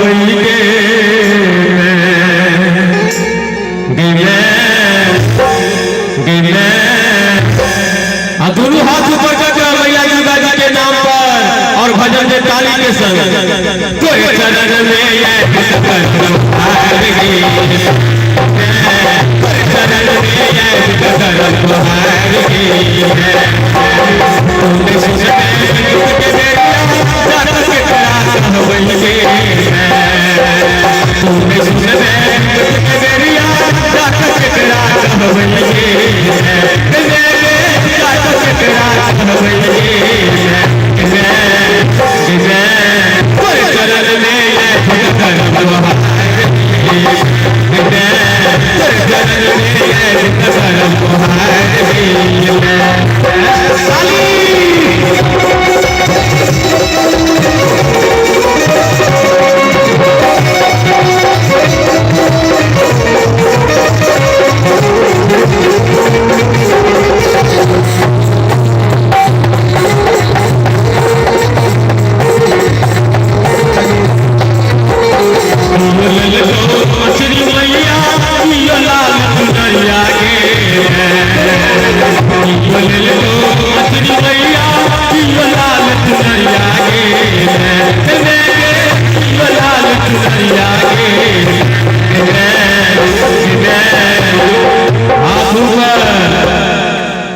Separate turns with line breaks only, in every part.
कहबै गे गे गे गे। आ दोनों हाथ ऊपर करके मैया दुर्गा जी के नाम पर और भजन के ताली के संग तोरे चरण में ये हार गई, तोरे चरण में ये हार गई। तुमने सुन के तुमने सुन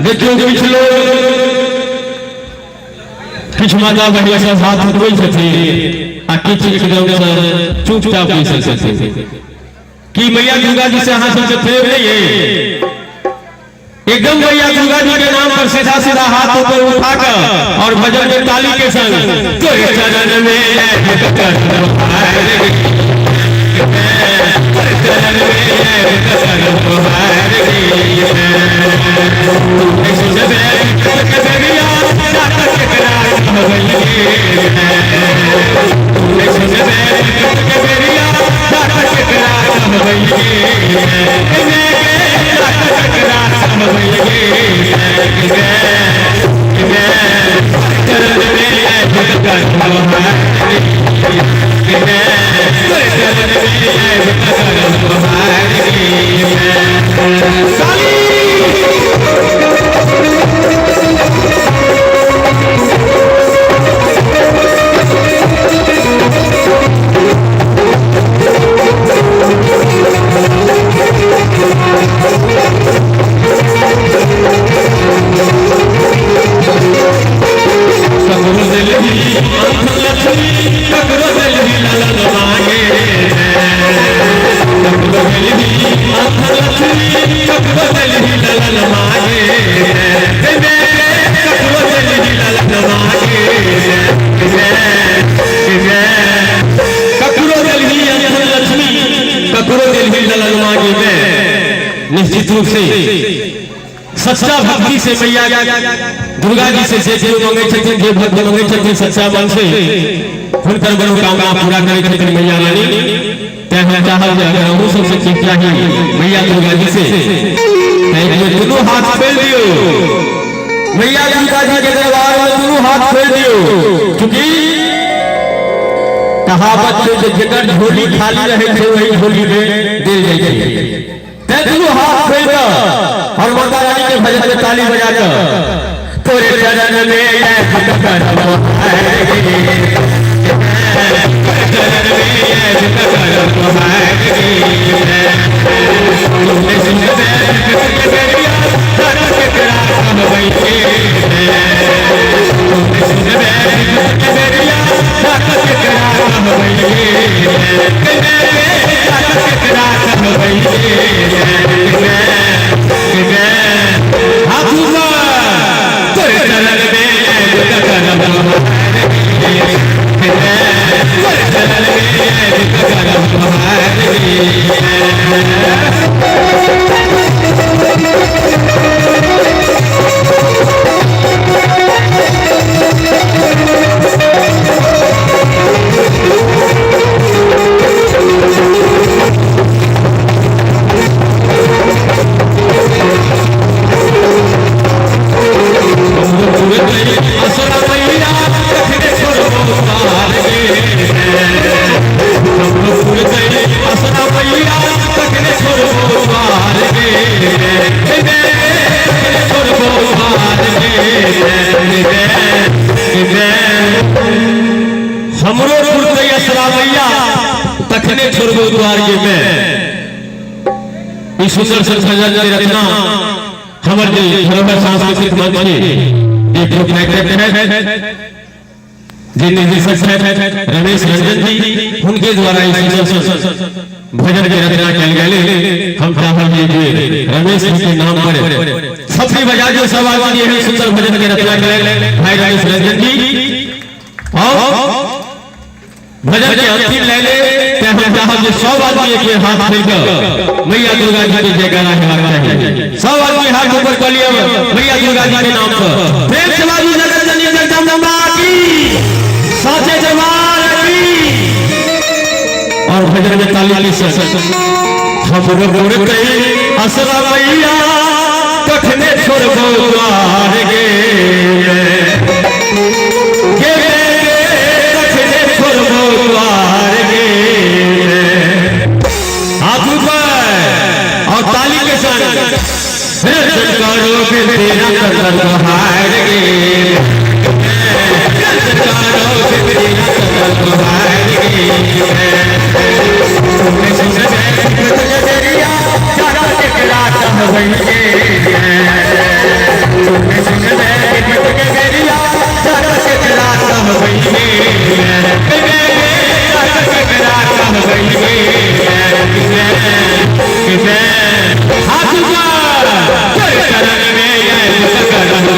देखियौ किछु लोग किछु माता बहिन सब हाथ उठबै छथिन आ किछु एकदम से चुपचाप बैसल छथिन। की मैया दुर्गा जी से अहाँ सबके प्रेम नहीं है? एकदम मैया दुर्गा जी के नाम पर सीधा सीधा हाथ ऊपर उठाकर और भजन में ताली के संग तोरे चरण में निश्चित रूप से सच्चा भक्ति से मैया दुर्गा जी से जे जे मंगे छथिन, जे भक्त मंगे छथिन सच्चा मन से, हुनकर मनोकामना पूरा करै छथिन मैया रानी। तैं हम चाहब जे अगर अहूँ सबसे चीज चाही मैया दुर्गा जी से, तैं दुनू हाथ खोलि दियौ मैया दुर्गा जी के दरबार में, दुनू हाथ खोलि दियौ। चूँकि कहावत छै जे जेकर झोली खाली रहै छै वही झोली में देल जाइ छै। तैं दुनू हाथ खोलि कऽ और माता रानी के भजन में ताली बजा कऽ तोरे चरण में हमरो पुरतै असरा मैया तखने छोड़बो द्वार के में। ई सुंदर सन भजन के रचना हमर जे धरोहर सांस्कृतिक मंच के जे प्रोपराइटर छथि, जे निर्देशक छथि रमेश रंजन जी, हुनके द्वारा ई सुंदर सन भजन के रचना कयल गेल। हम चाहब जे रमेश जी के नाम पर सबसे बजा जो सब आदमी एहन सुंदर भजन के रचना कयल भाई रमेश रंजन जी। और भजन के अंतिम लाइन ते हम चाहब जे सब आदमी एक हाथ फैल के मैया दुर्गा जी के जयकारा हेबाक चाही। सब आदमी हाथ ऊपर कऽ लिअ मैया दुर्गा जी के नाम पर। प्रेम से बाजू जगत जननी जगदम्बा की, साचे दरबार की। और भजन में ताली के संग हमरो पुरतै असरा मैया तखने छोड़बो द्वार गे के तखने छोड़बो द्वार गे। हाथ ऊपर और ताली के संग रजन करो के तेरा कंदर बहार गे, रजन करो के तेरा कंदर बहार गे। तुमने सुन तेरिया चाचा केकरा कहबै गे, तुमने सुन तेरिया चाचा केकरा कहबै गे, चाचा केकरा कहबै गे। हाथ ऊपर चरण में चरण में